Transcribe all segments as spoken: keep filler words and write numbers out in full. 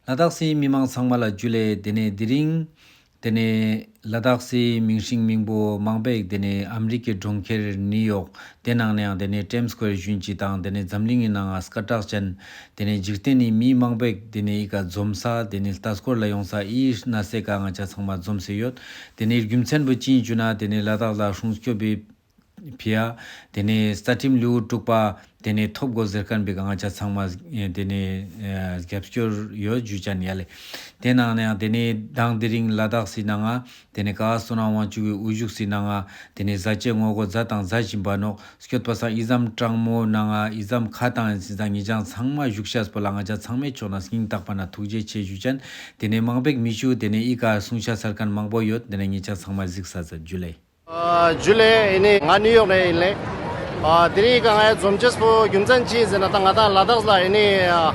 ལ་དྭགས་སི་མི་མང་ཚང་མ་ལ་ཇུ་ལེ། ཏེ་ནེ་དེ་རིང་ཏེ་ནེ་ལ་དྭགས་སི་མིང་སྲིང་མིང་པོ་མང་པོ་ཞིག་ཏེ་ནེ་ཨ་མི་རི་ཀའི་གྲོང་ཁྱེར་ནིའུ་ཡོག་ཏེ་ནང་ནེ་ཡང་ཏེ་ནེ་ཊེམ་སྐོར་ཞུན་ཅིག་དང་ཏེ་ནེ་འཛམ་གླིང་ངི་ནང་ང་སྐད་གྲགས་ཅན་ཏེ་ནེ་འཇིག་རྟེན་ནི་མི་མང་པོ་ཞིག་ཏེ་ནེ་འི་ཀ་འཛོམས་ས་ཏེ་ནེ་ལྟ་སྐོར་ལ་ཡོང་ས་འི་ནང་ང་ང་ཅག་ཚང་མ་འཛོམས་སེ་ཡོད། ཏེ་ནེ་རྒྱུ་མཚན་པོ་ཅི་ཨིན་ཞུ་ན་ཏེ་ནེ་ལ་དྭགས་ལ་སྲུང་སྐྱོབ་བི་ཕི་ཡ་ཏེ་ནེ་རྩ་ཁྲིམས་ལེའུ་དྲུག་པ་ཏེ་ནེ་ཐོབ་གོས་ཟེར་ཁན་བི་ཀ་ང་ཅག་ཚང་མ་ཏེ་ནེ་རྒྱབ་སྐྱོར་ཡོད་ཞུ་ཅན་ཡ་ལེ། ཏེ་ནང་ནེ་ཡང་ཏེ་ནེ་མདང་དེ་རིང་ལ་དྭགས་སི་ནང་ང་ཏེ་ནེ་ཀ་བ་བསོད་ནམས་དབང་ཕྱུག་གི་དབུ་བཞུགས་སི་ནང་ང་ཏེ་ནེ་ཟ་ཅེས་ངོ་རྒོལ་ཛད་དང་ཛད་བཞིན་པ་ནོག། སྐྱོད་པ་སང་འི་ཙམ་གྲང་མོ་ནང་ང་འི་ཙམ་ཁ་ཏང་ཡིན་སི་ཙང་ཉེ་ཅང་ཚང་མ་བཞུགས་ཤེས་པོ་ལ་ང་ཅག་ཚང་མའི་ཕྱོགས་ནེ་སྙིང་ཐག་པ་ནེ་ཐུགས་རྗེ་ཆེ་ཞུ་ཅན། ཏེ་ནེ་མང་པོ་ཞིག་མི་ཞུ། ཏེ་ནེ་འི་ཀ་སྲུང་ཤ་ཚར་ཁན་མང་པོ་ཡོད། ཏེ་ནེ་ཉེ་ཅང་ཚང་མ་གཟིགས་ས་ཛད། ཇུ་ལེ། ཨ་ཇུ་ལེ། ཨེ་ནི་ང་ནིའུ་ཡོག་ནེ་ཨིན་ལེ། ཨ་དེ་རིང་ཀ་ང་ཡ་འཛོམས་ཅེས་པོ་རྒྱུ་མཚན་ཅི་ཨིན་ཟེར་ན་ད་ང་དང་ལ་དྭགས་ལ་ཨེ་ནི་ཨ་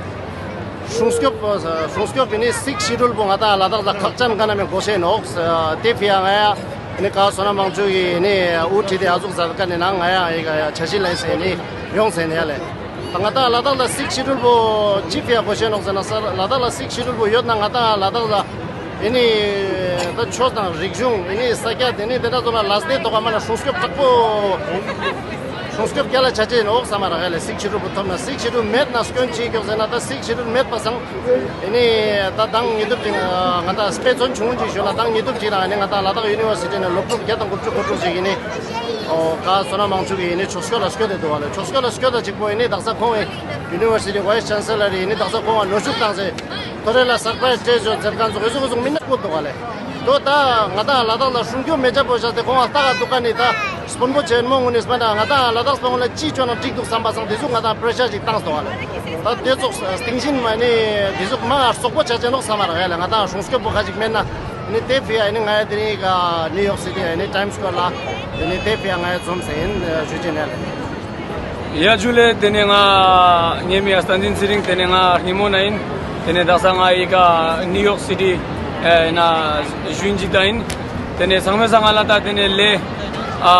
སྲུང་སྐྱོབ་ཨ་སྲུང་སྐྱོབ་ཨེ་ནི་སིགས་ཤེ་ཌུལ་པོ་ང་དང་ལ་དྭགས་ལ་ཁག་ཅན་ཀ་ནེ་མེ་གོ་ཤེས་ནོག། ཨ་ཏེ་ཕི་ཡ་ང་ཡ་ཨེ་ནི་ཀ་བ་བསོད་ནམས་དབང་ཕྱུག་གི་ཨེ་ནི་དབུ་ཁྲིད་དེ་ཨ་ཟུག་ཛད་ཀ་ནེ་ནང་ང་ཡ་ཨེ་ཀ་ཡ་ཆ་ཤི་ལ་ཨིན་ཟེར་ཨེ་ནི་ཡོང་ཟེར་ཨེ་ནི་ཡ་ལེ། ད་ང་དང་ལ་དྭགས་ལ་སིགས་ཤེ་ཌུལ་པོ་ཅི་ཕི་ཡ་གོ་ཤེས་ནོག་ཟེར་ན་ས་ལ་དྭགས་ལ་སིགས་ཤེ་ཌུལ་པོ་ཡོད་ན་ང་དང་ལ་དྭགས་ལ་ཨེ་ནི་ད་ཆོས་དང་རིག་གཞུང་ཨེ་ནི་ས་སྐྱ་ཏེ་ནེ་ཏེ་ན་ཙོགས་ལ་ལས་སྡེ་ཐོག་མ་ལ་སྲུང་སྐྱོབ་དྲག་པོ་སྲུང་སྐྱོབ་རྒྱལ་ལ་ཆ་ཅེས་ཨིན་ནོག་སམ་མ་རག་ཡ་ལེ། སིགས་ཤེ་ཌུལ་པོ་ཐོབ་ན་སིགས་ཤེ་ཌུལ་མེད་ན་སྐྱོན་ཅི་ཡོག་ཟེར་ན་ད་སིགས་ཤེ་ཌུལ་མེད་པ་སང་ཨེ་ནི་ད་དང་ཉེ་དུབ་ཅིག་ང་དང་དཔེ་མཚོན་ཆུང་ངུན་ཅིག་ཞུ་ན་དང་ཉེ་དུབ་ཅིག་ལ་ཨེ་ནི་ང་དང་ལ་དྭགས་ཡུ་ནི་ཝར་སི་ཊི་ནེ་སློབ་ཕྲུག་བརྒྱ་དང་དགུ་བཅུ་གོ་དྲུག་ཅིག་ཨེ་ནི་ཨོ་ཀ་བསོད་ནམས་དབང་ཕྱུག་གི་ཨེ་ནི་ཕྱོགས་སྐྱོད་ལ་སྐྱོད་དེ་འདུག་བ་ལེ། ཕྱོགས་སྐྱོད་ལ་སྐྱོད་ད་ཅིག་པོ་ཨེ་ནི་དག་ས་ཁོང་ཡུ་ནི་ཝར་སི་ཊི་ཝའིས་ཅན་སེ་ལར་ཨེ་ནི་དག་ས་ཁོང་ང་ནོར་ཕྱུགས་བཏང་སེ་ཐོ་རེ་ལ་སར་པ་རའིཛ་སྤྲད་ཡོད་ཟེར་ཁན་ཙོགས་ཨེ་ཟུག་ཨེ་ཟུག་མི་ནག་པོ་འདུག་བ་ལེ། དོ་ད་ང་དང་ལ་དྭགས་ལ་སྲུང་སྐྱོབ་མེད་ཅེས་པོ་བཞག་སྟེ་ཁོང་ང་ལྟ་ག་འདུག་ཀ་ནི་ད་དཔོན་པོ་ཆེན་མོ་ངུན་ནི་སྤེ་ན་ང་དང་ལ་དྭགས་པ་ངུན་ལ་ཅི་ཅོ་ན་འགྲིག་འདུག་སམ་པ་སང་ཏེ་ཟུག་ང་དང་པྲེ་ཤར་ཅིག་བཏང་སྟེ་བ་ལེ། ད་ཏེ་ཙོགས་སྟིང་ཞིན་མ་ནི་ཏེ་ཟུག་མང་ང་སོག་པོ་ཆ་ཅེས་ནོག་སམ་མ་རག་ཡ་ལེ། ང་དང་སྲུང་སྐྱོབ་པོ་ཁ་ཅིག་མེད་ན་ནི་ཏེ་ཕི་ཡ་ཨེ་ནི་ང་ཡ་དེ་རིང་ནིའུ་ཡོག་སི་ཊི་ཨེ་ནི་ཊེམ་སྐོར་ལ་ཨེ་ནི་ཏེ་ཕི་ཡ་ང་ཡ་འཛོམས་སེ་ཨིན་ཞུ་ཅེས་ཨིན་ལེ། ཡ་ཇུ་ལེ། ཏེ་ནེ་ང་ངའི་མིང་ང་བསྟན་འཛིན་ཚེ་རིང་། ཏེ་ནེ་ང་ཧི་མོ་ནེ་ཨིན། ཏེ་ནེ་དག་ས་ང་འི་ཀ་ནིའུ་ཡོག་སི་ཊི་ཨེ་ནེ་ཞུན་ཅིག་ད་ཨིན། ཏེ་ནེ་ཚང་མའི་སང་ང་ལ་ད་ཏེ་ནེ་ལེ་ཨ་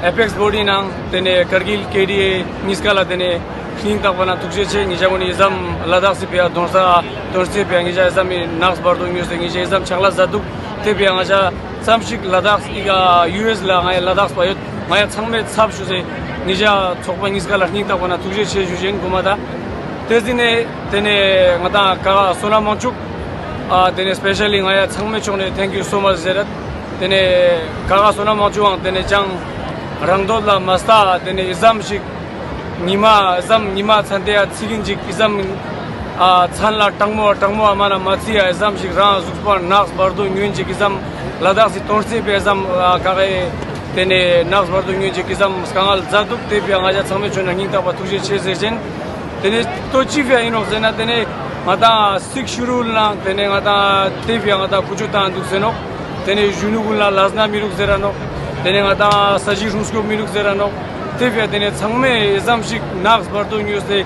ཨེ་པེགས་བོ་ཌི་ནང་ཏེ་ནེ་ཀར་གིལ་ཀེ་ཌི་ཨེ་ཉིས་ཀ་ལ་ཏེ་ནེ་སྙིང་ཐག་པ་ནེ་ཐུགས་རྗེ་ཆེ། ཉེ་ཞ་གུན་ནི་འི་ཙམ་ལ་དྭགས་སི་ཕི་ཡ་དོན་ས་དོན་སེ་ཕི་ཡ་ཉེ་ཞ་འི་ཙམ་མི་ནགས་བར་དོ་ཉོས་སེ་ཉེ་ཞ་འི་ཙམ་ཕྱག་ལས་ཛད་དུག། ཏེ་ཕི་ཡ་ང་ཞ་ཙམ་ཞིག་ལ་དྭགས་སི་ཀ་ཡུ་ཨེས་ལ་ང་ཡ་ལ་དྭགས་པ་ཡོད། ང་ཡ་ཚང་མའི་ཚབ་ཞུས་སེ་ཉེ་ཞ་ཚོགས་པ་ཉིས་ཀ་ལ་སྙིང་ཐག་པ་ནེ་ཐུགས་རྗེ་ཆེ་ཞུ་ཅེས་ཨིན་གོ་མ་ད། ཏེ་ཟིན་ནེ་ཏེ་ནེ་ང་དང་ཀ་བསོད་ནམས་དབང་ཕྱུག་ཨ་ཏེ་ནེ་སྤེ་ཤལ་ལི་ང་ཡ་ཚང་མའི་ཕྱོགས་ནེ་ཐེང་ཀིའུ་སོ་མཆ་ཟེར་རད། ཏེ་ནེ་ཀ་བསོད་ནམས་དབང་ཕྱུག་ཨང་ཏེ་ནེ་ཅང་རང་འདོད་ལ་མ་ལྟ་ཏེ་ནེ་འི་ཙམ་ཞིག་ཉི་མ་འི་ཙམ་ཉི་མ་ཚན་ཏེ་ཡ་ཚིག་གིན་ཅིག་འི་ཙམ་ཨ་མཚན་ལ་གྲང་མོ་གྲང་མོ་ཨ་མ་ན་མ་ཚི་ཡ་འི་ཙམ་ཞིག་རང་གཟུགས་པོ་ནགས་བར་དོ་ཉོན་ཅིག་འི་ཙམ་ལ་དྭགས་སི་དོན་སེ་ཕི་ཡ་འི་ཙམ་ཨ་ཀ་གའི་ཏེ་ནེ་ནགས་བར་དོ་ཉོན་ཅིག་འི་ཙམ་དཀའ་ངལ་ཛད་དུག། ཏེ་ཕི་ཡ་ང་ཞ་ཚང་མའི་ཕྱོགས་ནེ་སྙིང་ཐག་པ་ཐུགས་རྗེ་ཆེ་ཟེར་ཅེས་ཨིན། ཏེ་ནེ་ལྟོས་ཅི་ཕི་ཡ་ཨིན་ནོག་ཟེར་ན་ཏེ་ནེ་ང་དང་སིགས་ཤེ་ཌུལ་ནང་ཏེ་ནེ་ང་དང་ཏེ་ཕི་ཡ་ང་དང་ཀུ་ཅོ་བཏང་དུག་ཟེར་ནོག། ཏེ་ནེ་གཞོན་ནུ་གུན་ལ་ལས་སྣ་མི་རུག་ཟེར་ར་ནོག། ཏེ་ནེ་ང་དང་ས་གཞི་སྲུང་སྐྱོབ་མི་རུག་ཟེར་ར་ནོག། ཏེ་ཕི་ཡ་ཏེ་ནེ་ཚང་མའི་འི་ཙམ་ཞིག་ནགས་བར་དོ་ཉོས་སེ་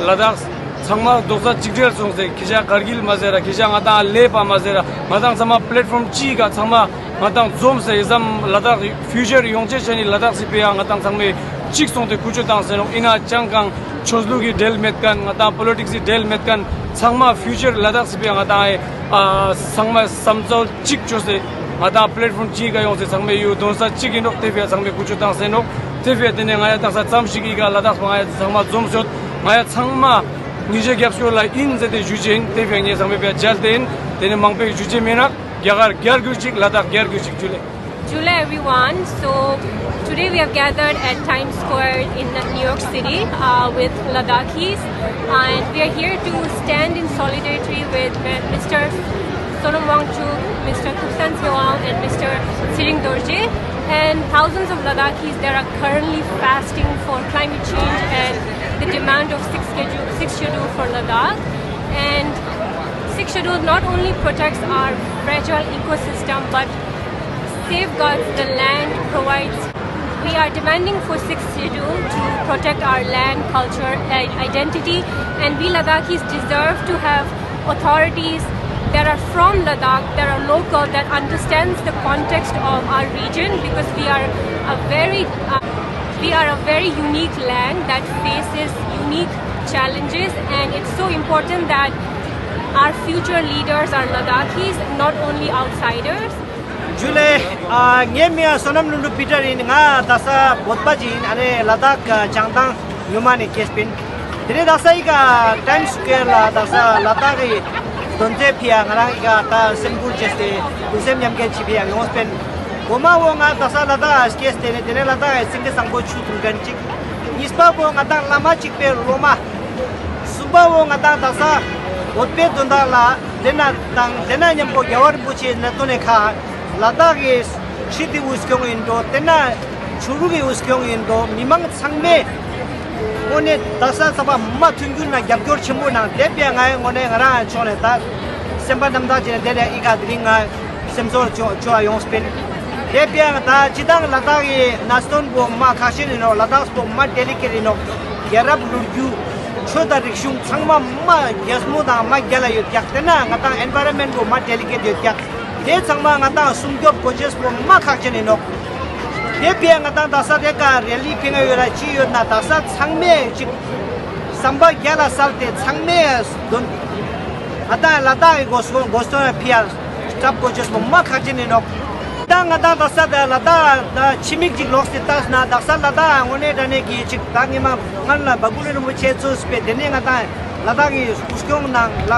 ལ་དྭགས་ཚང་མ་རྡོག་རྩ་གཅིག་སྒྲིལ་སོང་སེ་ཁྱེ་ཞ་ཀར་གིལ་མ་ཟེར་ར་ཁྱེ་ཞ་ང་དང་ལེ་པ་མ་ཟེར་ར་ང་དང་ཚང་མ་པླེཊ་ཕོརམ་གཅིག་ག་ཚང་མ་ང་དང་འཛོམས་སེ་འི་ཙམ་ལ་དྭགས་ཕིའུ་ཅར་ཡོང་ཅེས་ཅན་ནི་ལ་དྭགས་སི་ཕི་ཡ་ང་དང་ཚང་མའི་གཅིག་སོང་སྟེ་ཀུ་ཅོ་བཏང་སེ་ནོག། ཨིན་ན་ཅང་ཀང་ཆོས་ལུགས་སི་འབྲེལ་མེད་ཁན་ང་དང་པོ་ལི་ཊིགས་སི་འབྲེལ་མེད་ཁན་ཚང་མ་ཕིའུ་ཅར་ལ་དྭགས་སི་ཕི་ཡ་ང་དང་ཨེ་ཨ་ཚང་མ་སམ་ཚོད་གཅིག་ཅོས་སེ་ང་དང་པླེཊ་ཕོརམ་གཅིག་ག་ཡོང་སེ་ཚང་མའི་ཡུལ་དོན་ས་གཅིག་ཨིན་ནོག། ཏེ་ཕི་ཡ་ཚང་མའི་ཀུ་ཅོ་བཏང་སེ་ནོག། ཏེ་ཕི་ཡ་ཏེ་ནེ་ང་ཡ་དག་ས་ཙམ་ཞིག་འི་ཀ་ལ་དྭགས་པ་ང་ཡ་ཚང་མ་འཛོམས་སོད། ང་ཡ་ཚང་མ་ཉེ་ཞའི་རྒྱབ་སྐྱོར་ལ་ཨིན་ཟེར་ཏེ་ཞུ་ཅེས་ཨིན། ཏེ་ཕི་ཡ་ངའེ་ཚང་མའི་ཕི་ཡ་མཇལ་ཏེ་ཨིན། ཏེ་ནེ་མང་པོའི་ཞུ་ཅེས་མེད་ན་རྒྱ་གར་རྒྱལ་གུས་ཅིག་ལ་དྭགས་རྒྱལ་གུས་ཅིག་ཇུ་ལེ། July, everyone. So today we have gathered at Times Square in New York City, uh, with Ladakhis, and we are here to stand in solidarity with Mister Sonam Wangchuk, Mister Thupsan Sewang, and Mister Tshering Dorji, and thousands of Ladakhis that are currently fasting for climate change and the demand of sixth schedule, sixth schedule for Ladakh. And sixth schedule not only protects our fragile ecosystem, but safeguards the land, provides. We are demanding for sixth schedule to protect our land, culture, and identity, and we Ladakhis deserve to have authorities that are from Ladakh, that are local, that understands the context of our region, because we are a very, uh, we are a very unique land that faces unique challenges, and it's so important that Our future leaders are Ladakhis, not only outsiders. ཇུ་ལེ། ཨ་ངའི་མིང་ང་བསོད་ནམས་ལྷུན་གྲུབ་པི་ཏར་ཡིན། ང་དག་ས་བོད་པ་ཅིག་ཡིན། ཨ་ནི་ལ་དྭགས་ཀྱི་བྱང་ཐང་ཉུལ་མ་ནེ་སྐྱེས་པིན། དེ་ནེ་དག་ས་འི་ཀ་ཊའིམ་སི་ཀོ་ཝེར་ལ་དག་ས་ལ་དྭགས་ཀྱི་དོན་རྩེ་ཕི་ཡ་ང་རང་འི་ཀ་ད་སེམས་ཁུར་བྱས་ཏེ་གུས་སེམས་མཉམ་སྐྱེད་ཅིག་ཕི་ཡ་ཡོངས་པིན། གོ་མ་བོ་ང་དག་ས་ལ་དྭགས་སྐྱེས་ཏེ་ནེ་དེ་ནེ་ལ་དྭགས་ཀྱི་སེང་གེ་བཟང་པོ་ཆུ་འཐུང་མཁན་ཅིག། གཉིས་པ་བོ་ང་དང་བླ་མ་གཅིག་པའི་སློབ་མ། གསུམ་པ་བོ་ང་དང་དག་ས་བོད་པའི་དོན་དག་ལ་དེ་ན་དང་དེ་ན་མཉམ་པོ་རྒྱལ་བ་རིན་པོ་ཆེའི་གནད་དོན་ནི་ཁ་ལ་དྭགས་ཀྱི་ཁྲི་དེ་དབུས་སྐྱོང་ཡིན་འགྲོ། དེ་ན་ཆོས་ལུགས་ཀྱི་དབུས་སྐྱོང་ཡིན་འགྲོ། མི་མང་ཚང་མས་དངོས་གནས་དག་ས་ཚང་མ་མ་མཐུན་འགྱུར་ན་རྒྱབ་སྐྱོར་ཆེན་པོ་གནང་། དེ་བས་ང་ཡང་དངོས་གནས་ང་རང་ཕྱོགས་ནས་ད་སེམས་པ་རྣམ་དག་བྱས་ནས་དེ་ནས་འི་ཀ་དེ་རིང་ང་སེམས་ཚོར་ཅོ་ཅོ་ཡོངས་པིན། དེ་བས་ད་སྤྱི་བཏང་ལ་དྭགས་ཀྱི་གནས་དོན་པོ་མ་ཁག་ཆེན་ཡིན་ནོག། ལ་དྭགས་པོ་མ་ཌེ་ལི་ཀེཊ་ཡིན་ནོག། རྒྱལ་རབས་ལོ་རྒྱུས་ཆོས་དང་རིག་གཞུང་ཚང་མ་མ་རྒྱལ་མོ་དང་མ་རྒྱལ་ལ་ཡོད་ཀྱག། དེ་ན་ང་དང་ཨེན་ཝའི་རོན་མེནཊ་པོ་མ་ཌེ་ལི་ཀེཊ་ཡོད་ཀྱག། དེ་ཚང་མ་ང་དང་སྲུང་སྐྱོབ་དགོས་ཅེས་པོ་མ་ཁག་ཆེན་ཡིན་ནོག། དེ་བས་ང་དང་དག་ས་དེ་ཀ་རེ་ལི་ཕིང་ཡོད་ལ་ཅི་ཡོད་ན་དག་ས་ཚང་མས་ཅིག་བསམ་པ་རྒྱ་ལ་སལ་ཏེ་ཚང་མས་དོན་ང་དང་ལ་དྭགས་ཀྱི་གོ་སྐོན་གོ་སྐོན་ཕི་ཡ་སྐྲབ་དགོས་ཅེས་པོ་མ་ཁག་ཆེན་ཡིན་ནོག། ད་ང་དང་དག་ས་ད་ལ་དྭགས་ད་ཕྱི་མིག་ཅིག་ལོག་སྟེ་ལྟས་ན་དག་ས་ལ་དྭགས་དངོས་གནས་དྲང་གནས་ཀྱི་ཅིག་ད་ངེ་མ་སྔར་ལ་བ་ཀུ་ལི་རིན་པོ་ཆེ་གཙོས་པའི་དེ་ནས་ང་དང་ལ་དྭགས་ཀྱི་སྐུ་སྐྱོང་ནང་ལ་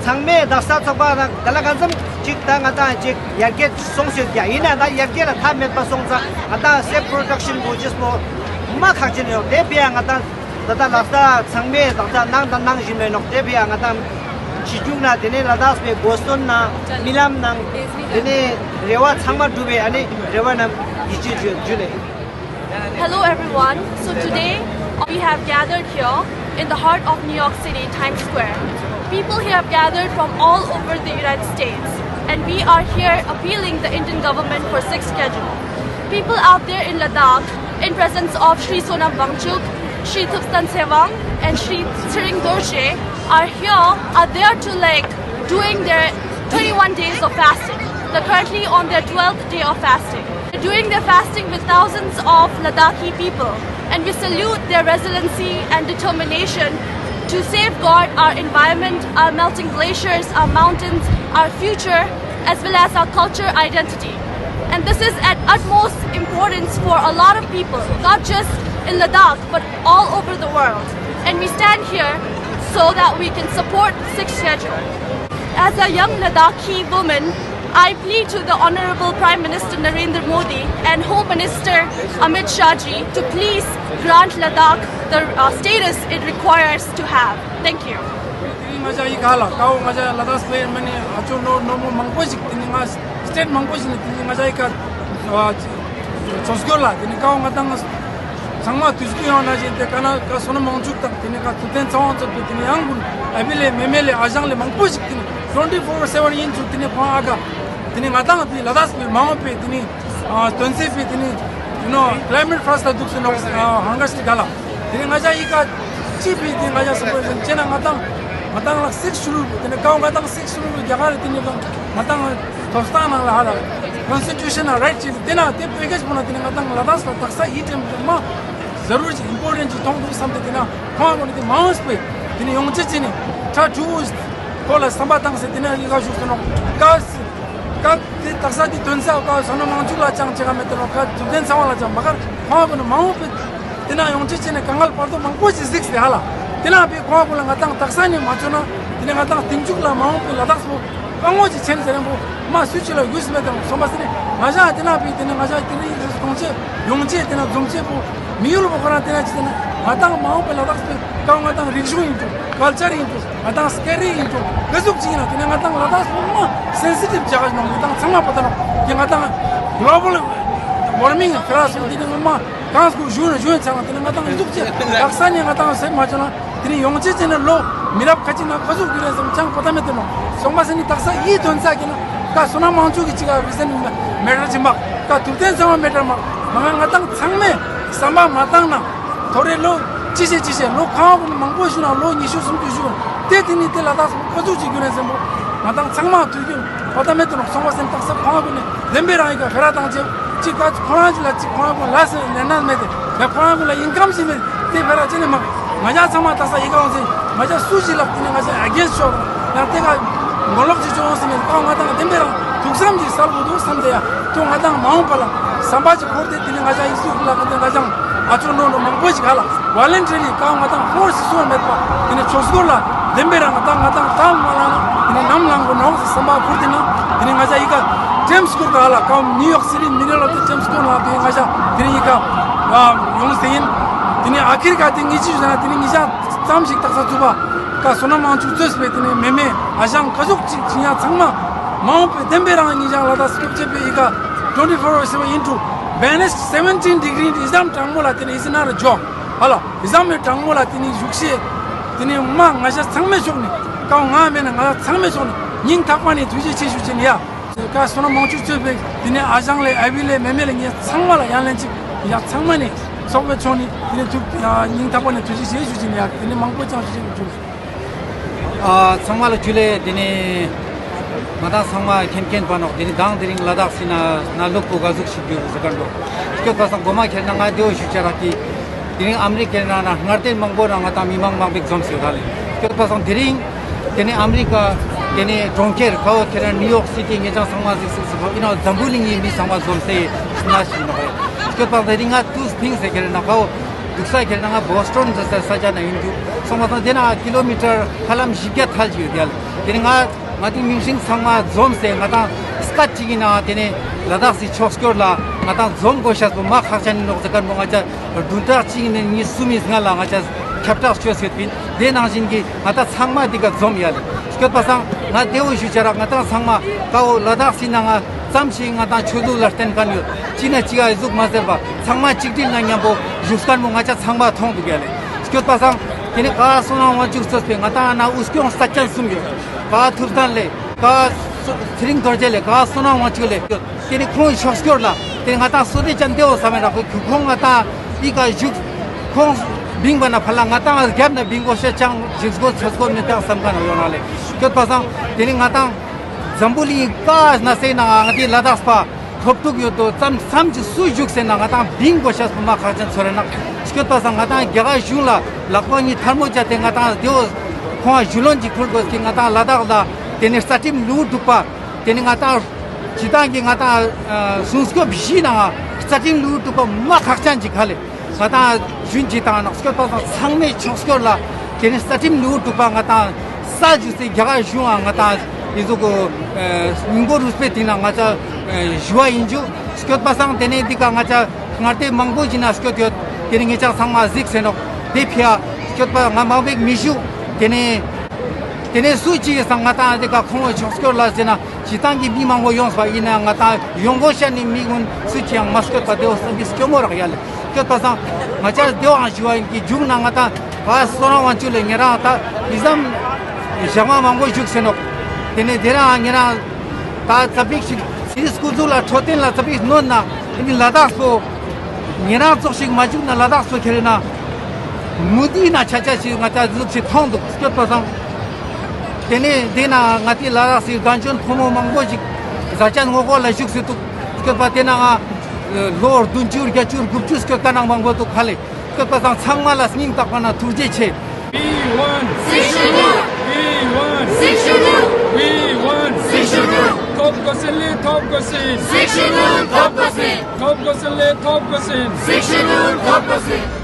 ཚང་མས་དག་ས་ཚོགས་པ་དང་ག་ལ་གང་འཚམ་ཅིག་ད་ང་དང་ཅིག་ཡར་རྒྱས་སོང་ཟེར་ཀྱང་ཡིན་ན་ད་ཡར་རྒྱས་ལ་མཐའ་མེད་པ་སོང་ཙང་ང་དང་སེལཕ་པྲོ་ཌག་ཤན་དགོས་ཅེས་པོ་མ་ཁག་ཆེན་ཡོད། དེ་བས་ང་དང་ད་ལྟ་ལ་དྭགས་ཚང་མས་ད་ལྟ་གནང་དང་གནང་བཞིན་མེད་ནོག། དེ་བས་ང་དང་ཕྱི་རྒྱུག་ན་དེ་ནས་ལ་དྭགས་པའི་གོ་སྐོན་ནང་རྨི་ལམ་ནང་དེ་ནས་རེ་བ་ཚང་མ་འགྲུབ་པའི་ཨ་ནི་རེ་བ་ནང་ཡིད་ཆེས་ཞུ་ཞུ་ལེ། Hello everyone. So today we have gathered here in the heart of New York City, Times Square. People here have gathered from all over the United States, and we are here appealing the Indian government for sixth schedule. People out there in Ladakh, in presence of Shri Sonam Wangchuk, Shri Thubten Tsewang, and Shri Tshering Dorje, are here, are there to, like, doing their twenty-one days of fasting. They're currently on their twelfth day of fasting. They're doing their fasting with thousands of Ladakhi people, and we salute their resiliency and determination to safeguard our environment, our melting glaciers, our mountains, our future, as well as our culture identity. And this is at utmost importance for a lot of people, not just in Ladakh, but all over the world. And we stand here so that we can support sixth schedule. As a young Ladakhi woman, I plead to the Honorable Prime Minister Narendra Modi and Home Minister Amit Shah ji to please grant Ladakh the, uh, status it requires to have. Thank you. དེ་རིང་ང་ཞ་འི་ཀ་ལ་ཀའོ་ང་ཞ་ལ་དྭགས་པའི་མི་ནི་ཨ་ཅོ་ནོ་ནོ་མོ་མང་པོ་ཞིག་དེ་ནི་ང་སི་ཊེཊ་མང་པོ་ཞིག་ནི་དེ་ནི་ང་ཞ་འི་ཀ་ཚོགས་སྐྱོར་ལ་དེ་ནི་ཀའོ་ང་དང་ཚང་མ་དུས་ཀྱི་ཡོང་ན་བཞིན་དེ་ཀ་ན་ཀ་བསོད་ནམས་དབང་ཕྱུག་དང་དེ་ནི་ཀ་ཐུབ་བསྟན་ཚེ་དབང་ཚོགས་པའི་དེ་ནི་ཡང་ཀུན་ཨ་བི་ལེ་མེ་མེ་ལེ་ཨ་ཞང་ལེ་མང་པོ་ཞིག་དེ་ནི་ཊུ་ཝེན་ཊི་ཕོར་སེ་ཝེན་ཡིན་ཚུལ་དེ་ནི་ཁོང་ཨ་ཀ་དེ་ནི་ང་དང་དེ་ལ་དྭགས་པའི་མ་འོངས་པའི་དེ་ནི་ཨ་དོན་ཚན་པའི་དེ་ནི་ཡུ་ནོ་ཀ་ལའི་མེཊ་ཕ་རེ་སི་ལ་འདུག་སེ་ནོག་ཧང་ག་ཤི་ག་ལ། དེ་ནི་ང་ཞ་འི་ཀ་ཅི་པི་དེ་ང་ཞ་སུ་པར་ཟེར་ཅེ་ན་ང་དང་ང་དང་ལ་སིཀས་ཤེ་ཌུལ་དེ་ནི་ཀའོ་ང་དང་སིཀས་ཤེ་ཌུལ་རྒྱ་གར་དེ་ནི་ང་དང་ཐོབ་ཐང་ནང་ལ་ཧ་ལ་ཀོན་སི་ཊི་ཊུ་ཤན་ནང་རའིཊ་ཅིག་དེ་ན་དེ་པེ་ཀེཇ་པོ་ན་དེ་ནི་ང་དང་ལ་དྭགས་ལ་དག་ས་འི་ཊེམ་དུ་མ་ཟ་རུར་ཅིག་ཨིམ་པོར་ཊེན་ཅིག་མཐོང་འདུག་བསམ་སྟེ་དེ་ན་ཁོང་གོ་ནི་དེ་མ་འོངས་པའི་དེ་ནི་ཡོང་ཅེས་ཅི་ནི་ཁྲ་ཁྲུ་བོ་ཁོ་ལ་བསམ་པ་བཏང་སྟེ་དེ་ན་འི་ཀ་བཞུགས་སུ་ནོག་ཀ་ཀ་དེ་དག་ས་དེ་དོན་ས་ཀ་བསོད་ནམས་དབང་ཕྱུག་ལ་ཅང་ཅི་ག་མེད་དེ་ནོག་ཀ་ཐུབ་བསྟན་ཚེ་དབང་ལ་ཅང་མ་ཀར་ཁོང་གོ་ནི་མ་འོངས་པའི་དེ་ན་ཡོང་ཅེས་ཅི་ནི་དཀའ་ངལ་བར་དོ་མང་པོ་ཞིག་གཟིགས་ཏེ་ཧ་ལ། དེ་ན་པའི་ཁོང་གོ་ལ་ང་དང་དག་ས་ནི་མ་བཅོ་ན་དེ་ནི་ང་དང་གཏིང་མཇུག་ལ་མ་འོངས་པའི་ལ་དྭགས་པོ་དཀའ་ངལ་ཅིག་ཆེན་ཟེར་རན་པོ་མ་སུ་ཅི་ལ་ཡུས་མེད་དང་སོང་པ་ཟེར་ནི་ང་ཞ་དེ་ན་པའི་དེ་ནི་ང་ཞ་དེ་ནི་ཡིག་གཏོང་ཅེས་ཡོང་ཅེས་དེ་ན་འཛོམས་ཅེས་པོ་མི་ཡུལ་པོ་ཁོ་རང་དེ་ན་ཅི་ཟེར་ན་ང་དང་མ་འོངས་པའི་ལ་དྭགས་པའི་ཀ་ང་དང་རིག་གཞུང་ཡིན་འགྲོ། ཀལ་ཅར་ཡིན་འགྲོ། ང་དང་སྐད་རིགས་ཡིན་འགྲོ། ག་ཟུག་ཅིག་ཡིན་ན་དེ་ནི་ང་དང་ལ་དྭགས་པོ་མ་སེན་སི་ཊིབ་ཅག་ནོག་ང་དང་ཚང་མ་པ་ད་ནོག་དེ་ང་དང་གློ་བལ་ཝར་མིང་ཁ་ར་སོང་དེ་ནི་ང་མ་གང་སྐུ་ཞུ་ན་ཞུ་ཡིན་ཚང་དེ་ནི་ང་དང་ག་ཟུག་ཅིག་དག་ས་ནི་ང་དང་སེམས་མ་བཅོ་ན། དེ་ནི་ཡོང་ཅེས་ཅི་ནི་ལོ་མི་རབས་ཁ་ཅིག་ནང་ག་ཟུག་གྱུར་རེ་ཟེར་ཅང་པ་ད་མེད་དེ་ནོག་སོང་པ་ཟེར་ནི་དག་ས་འི་དོན་ས་གི་ན་ཀ་བསོད་ནམས་དབང་ཕྱུག་གི་ཅི་ག་རི་ཟན་མེ་ཊར་ཅི་མ་ཀ་ཐུབ་བསྟན་ཚེ་དབང་མེ་ཊར་མ་མ་ང་ང་དང་ཚང་མས་བསམ་པ་མ་བཏང་ན་ཐོ་རེ་ལོ་ཅི་ཤེས་ཅི་ཤེས་ལོ་གང་བོ་ནི་མང་པོ་ཞུ་ན་ལོ་ཉི་ཤུ་སུམ་ཅུ་ཞུ་དེ་དེ་ནི་དེ་ལ་དྭགས་པོ་ག་ཟུག་ཅིག་གྱུར་རེ་ཟེར་པོ་ང་དང་ཚང་མ་དུས་རྒྱུན་པ་ད་མེད་དེ་ནོག་སོང་པ་ཟེར་ནི་དག་ས་ཁོང་གོ་ནི་ལེན་པའི་རང་ཡི་ག་ཕེ་ར་བཏང་ཅེས། ཅིག་ག་ཁོ་རང་ཅིག་ལ་ཅིག་ཁོ་རང་ཀུན་ལ་སེ་ལེན་ན་མེད་དེ། ཡ་ཁོ་རང་ཀུན་ལ་ཨིན་ཀམ་ཞིག་མེད་དེ་ཕེ་ར་ཅི་ནི་མ། ང་ཅག་ཚང་མ་དག་ས་ཡི་ག་འོང་ཟེར་ང་ཅག་སུ་ཞིག་ལ་དེ་ནི་ང་ཅག་ཨ་གེན་སི་ཊི་ཤོག་ ཡང་ཏེ་ཀ་མགོ་ལོག་ཅིག་ཅོ་འོང་སེ་མེད། ཀ་ང་དང་བདེན་པའི་རང་ཐུགས་བསམ་ཅིག་སལ་དགོས་འདུག་བསམ་སྟེ་ཡ། ཏེ་ང་དང་མ་འོངས་པ་ལ་བསམ་པ་ཅིག་འཁོར་ཏེ་ཏེ་ནེ་ང་ཅག་ཨིན་སུ་ལ་ང་དང་ང་ཅག་ཨ་ཅོ་ནོ་ནོ་མང་པོ་ཅིག་ཧ་ལ་ཝོ་ལན་ཊི་རི་ལི་ཀ་ང་དང་ཕོར་སི་སོ་མེད་པ་ཏེ་ནེ་ཕྱོགས་སྒོ་ལ་བདེན་པའི་རང་ང་དང་ང་དང་ཏང་མ་ལ་ན་ཏེ་ནེ་ནམ་ལངས་དགོས་ནོག་སེ་བསམ་པ་འཁོར་ཏེ་ན་ཏེ་ནེ་ང་ཅག་ཨི་ཀ་ཊེམ་སྐོར་ག་ཧ་ལ་ཀ་ནིའུ་ཡོག་སི་ཊི་མི་ཌལ་ཨོཕ་ཊེམ་སྐོར་ལ་ཏེ་ང་ཅག་ཏེ་ནེ་ཨི་ཀ་ཡོང་སེ་ཨིན། ཏེ་ནེ་ཨ་ཁིར་ཀ་ཏེ་ངེ་ཅི་ཞུ་ན་ཏེ་ནེ་ངེ་ཅག་ཙམ་ཞིག་ཏག་ས་ཚུགས་པ། ཀ་བསོད་ནམས་དབང་ཕྱུག་གཙོས་པའི་ཏེ་ནེ་མེ་མེ་ཨ་ཞང་ཀ་ཟུག་ཅིག་ཅི་ཡང་ཚང་མ་མ་འོངས་པའི་བདེན་པའི་རང་ངེ་ཅག་ལ་དྭགས་སི་སྐྱོབ་ཅེས་པའི་ཨི་ཀ་ཊུ་ཝེན་ཊི་ཕོར་ཨ་ཝར་སེ་ཝན་ཨིན་ཊུ་མའི་ནས་སེ་ཝེན་ཊིན་ཌི་གྲི་ཨི་ཙམ་གྲང་མོ་ལ་ཏེ་ནེ་ཨི་ཛི་ནོཊ་ཨ་ཇོག་ཧ་ལ། ཨི་ཙམ་མེ་གྲང་མོ་ལ་ཏེ་ནེ་བཞུགས་ཤེས་ཏེ་ནེ་མ་ང་ཅག་ཚང་མའི་ཕྱོགས་ནེ་ཀ་ང་མེད་ན་ང་ཅག་ཚང་མའི་ཕྱོགས་ནེ་སྙིང་ཐག་པ་ནེ་ཐུགས་རྗེ་ཆེ་ཞུ་ཅེས་ཡ། ཀ་བསོད་ནམས་དབང་ཕྱུག་གཙོས་པའི་ཏེ་ནེ་ཨ་ཞང་ལེ་ཨ་བི་ལེ་མེ་མེ་ལེ་ངེ་ཚང་མ་ལ་ཡང་ལན་ཅིག་ཡ་ཚང་མ་ནེ་ཚོགས་པའི་ཕྱོགས་ནེ་ཏེ་ནེ་ཐུགས་སྙིང་ཐག་པ་ནེ་ཐུགས་རྗེ་ཆེ་ཞུ་ཅེས་ཡ། ཏེ་ནེ་མང་པོ་ཅང་ཞུ་ཅེས་མི་འདུག་ཨ་ཚང་མ་ལ་ཇུ་ལེ། ཏེ་ནེ་ང་དང་ཚང་མ་མཁྱེན་མཁྱེན་པ་ནོག་ཏེ་ནེ་དང་དེ་རིང་ལ་དྭགས་སི་ནང་ནང་ལོགས་པོ་ག་ཟུག་ཞིག་ཡོད་ཟེར་ཁན་པོ། སྐྱོད་པ་སང་གོ་མ་ཁྱེར་ན་ང་དེའོ་ཞུ་ཆ་རག་གི། དེ་རིང་ཨ་མི་རི་ཀའི་ནང་ན་སྔར་དེ་མང་པོ་རང་ང་དང་མི་མང་མང་པོ་འཛོམས་སེ་ཡོད་ལེ། སྐྱོད་པ་སང་དེ་རིང་ཏེ་ནེ་ཨ་མི་རི་ཀ་ཏེ་ནེ་གྲོང་ཁྱེར་ཁ་བོ་ཁྱེར་ན་ནིའུ་ཡོག་སི་ཊི་ངེ་ཅག་ཚང་མ་གཟིགས་སུ་གཟིགས་པོ་ཨིན་ན་འཛམ་བུ་གླིང་ངི་མི་ཚང་མ་འཛོམས་སེ་ན་ཞིག་ནོག་ལེ། སྐྱོད་པ་སང་དེ་རིང་ང་ཏུས་ཕིངས་སེ་ཁྱེར་ན་ཁ་བོ་འདུག་ས་ཁྱེར་ན་ང་བོ་སི་ཊོན་ཟེར་ས་ས་ཆ་ན་ཨིན་འདུག་སོང་པ་སང་ཏེ་ན་ཀི་ལོ་མི་ཊར་ཧ་ལམ་བཞི་བརྒྱ་ཐལ་ཅིག་ཡོད་ལེ། དེ་ནེ་ང་ང་དེ་མི་སེར་ཚང་མ་འཛོམས་སེ་ང་དང་སྐད་ཅིག་ཨིན་ན་ཏེ་ནེ་ལ་དྭགས་སི་ཕྱོགས་སྐྱོར་ལ་ང་དང་འཛོམས་དགོས་ཤེས་པོ་མ་ཁག་ཅན་ཨིན་ནོག་ཟེར་ཁན་པོ་ང་ཅག་བདུན་ཕྲག་གཅིག་ནེ་ཉིས་སུམ་མི་སྔ་ལ་ང་ཅག་ཁྱབ་བསྒྲགས་ཅོས་ཡོད་པིན། དེ་ནང་བཞིན་གྱི་ང་དང་ཚང་མ་དེ་ཀ་འཛོམས་ཡ་ལེ། སྐྱོད་པ་སང་ང་དེའོ་ཞུ་ཆ་རག་ང་དང་ཚང་མ་ཀ་བོ་ལ་དྭགས་སི་ནང་ང་ཙམ་ཞིག་ང་དང་ཆོས་ལུགས་ལ་བརྟེན་ཁན་ཡོད་ཅི་ན་ཅི་ག་ཨི་ཟུག་མ་ཟེར་བ་ཚང་མ་གཅིག་སྒྲིལ་ན་མཉམ་པོ་བཞུགས་ཁན་པོ་ང་ཅག་ཚང་མ་མཐོང་འདུག་ཡ་ལེ། སྐྱོད་པ་སང་ཏེ་ནེ་ཀ་བསོད་ནམས་དབང་ཕྱུག་གཙོས་པའི་ང་དང་ན་འུ་སྐྱོང་ས་ཅན་གསུམ་ཡོད། ཀ་ཐུབ་བསྟན་ལེ། ཀ་ཚེ་རིང་རྡོ་རྗེ་ལེ། ཀ་བསོད་ནམས་དབང་ཕྱུག་ལེ། ཏེ་ནེ་ཁོང་ཕྱོགས་སྐྱོར་ལ་ཏེ་ནེ་ང་དང་བསོད་བདེ་ཅན་ཏེའོ་བསམ་མེད་རག་ཁོ་ཁོང་ང་དང་ཨི་ཀ་བཞུགས་ཁོང་བིང་པ་ན་ཕར་ལ་ང་དང་རྒྱབ་ན་བིང་གོ་ཤེས་ཅང་བཞུགས་སྒོ་ཚོས་སྒོ་མི་བཏང་བསམ་ཁན་ཡོད་ན་ལེ། སྐྱོད་པ་སང་ཏེ་ནེ་ང་དང་འཛམ་བུ་གླིང་ཀ་ན་སེ་ན་ང་དེ་ལ་དྭགས་པ་ཐོབ་ཐུག་ཡོད་དོ་ཙམ་ཙམ་ཅིག་སུ་བཞུགས་སེ་ན་ང་དང་བིང་དགོས་ཤེས་པོ་མ་ཁག་ཅན་ཚོར་རེ་ན། སྐྱོད་པ་སང་ང་དང་རྒྱ་གར་གཞུང་ལ་ལག་པ་གཉིས་ཐལ་མོ་སྦྱར་ཏེ་ང་དང་དེའོ་ཁོང་ང་ཞུ་ལོན་ཅིག་ཕུལ་དགོས་ཀྱི། ང་དང་ལ་དྭགས་ལ་ཏེ་ནེ་རྩ་ཁྲིམས་ལུའུ་དྲུག་པ་ཏེ་ནེ་ང་དང་སྤྱི་བཏང་གི་ང་དང་སྲུང་སྐྱོབ་བཞི་ནང་རྩ་ཁྲིམས་ལུའུ་དྲུག་པ་མ་ཁག་ཅན་ཅིག་ཧ་ལེ། ང་དང་ཞུན་ཅིག་དང་ནང་སྐྱོད་པ་སང་ཚང་མའི་ཕྱོགས་སྐྱོར་ལ་ཏེ་ནེ་རྩ་ཁྲིམས་ལུའུ་དྲུག་པ་ང་དང་ས་ཞུ་སེ་རྒྱ་གར་གཞུང་ང་ང་དང་ཨི་ཟུག་གི་ཉིན་གུང་རུས་པའི་སྟེང་ན་ང་ཅག་ཞུ་བ་ཨིན་ཇུ། སྐྱོད་པ་སང་ཏེ་ནེ་འདི་ཀ་ང་ཅག་སྔར་དེ་མང་པོ་ཞིག་ན་སྐྱོད་ཡོད། ཏེ་ནེ་ངེ་ཅག་ཚང་མ་གཟིགས་སེ་ནོག་དེ་ཕི་ཡ་སྐྱོད་པ་ང་མང་པོ་མི་ཞུ། ཏེ་ནེ་ཏེ་ནེ་སུ་ཅིག་སང་ང་དང་འདི་ཀ་ཁོང་ཕྱོགས་སྐྱོར་ལ་ཟེར་ན་སྤྱི་བཏང་གི་མི་མང་པོ་ཡོངས་པ་ཨིན་ན་ང་དང་ཡོང་དགོས་ཤེས་ནི་མི་ཀུན་སུ་ཅིག་ཡང་མ་སྐྱོད་པ་དེའོ་བསམ་པའི་སྐྱོ་མོ་རག་ཡ་ལེ། སྐྱོད་པ་སང་ང་ཅག་དེའོ་ཨང་ཞུ་བ་ཨིན་གྱི་མཇུག་ན་ང་དང་ཀ་བསོད་ནམས་དབང་ཕྱུག་ལེ། ཉེ་རང་ད་ཨི་ཙམ་ཞག་མ་མང་པོ་བཞུགས་སེ་ནོག་ཏེ་ནེ་དེ་རང་ཉེ་རང་ད་ཙ་པིག་ཞིག་ཚེ་རིང་སྐུ་གཟུགས་ལ་འཕྲོད་བསྟེན་ལ་ཙ་པིག་གནོད་ན་ཨི་ནི་ལ་དྭགས་པོ་ཉེ་རང་ཙོགས་ཤིག་མ་བཞུགས་ན་ལ་དྭགས་པོ་ཁྱེར་ན་མུ་ཏིག་ན་ཆ་ཆ་ཞིག་ང་ཅག་ཟུག་ཞིག་མཐོང་འདུག་སྐྱོད་པ་སང་། ཏེ་ནེ་དེ་ན་ང་དེ་ལ་དྭགས་སི་རྒན་གཞོན་ཕོ་མོ་མང་པོ་ཞིག་ཟ་ཅན་ངོ་གོ་ལ་བཞུགས་སེ་འདུག་སྐྱོད་པ་དེ་ན་ང་ལོ་བདུན་ཅུ་བརྒྱད་ཅུ་དགུ་བཅུ་སྐྱོད་ཀ་ནང་མང་པོ་འདུག་ཧ་ལེ། སྐྱོད་པ་སང་ཚང་མ་ལ་སྙིང་ཐག་པ་ནེ་ཐུགས་རྗེ་ཆེ། We want. We want. We want. ཐོབ་དགོས་ཤེས་ལེ། ཐོབ་དགོས་ཤེས། ཐོབ་དགོས་ཤེས་ལེ། ཐོབ་དགོས་ཤེས།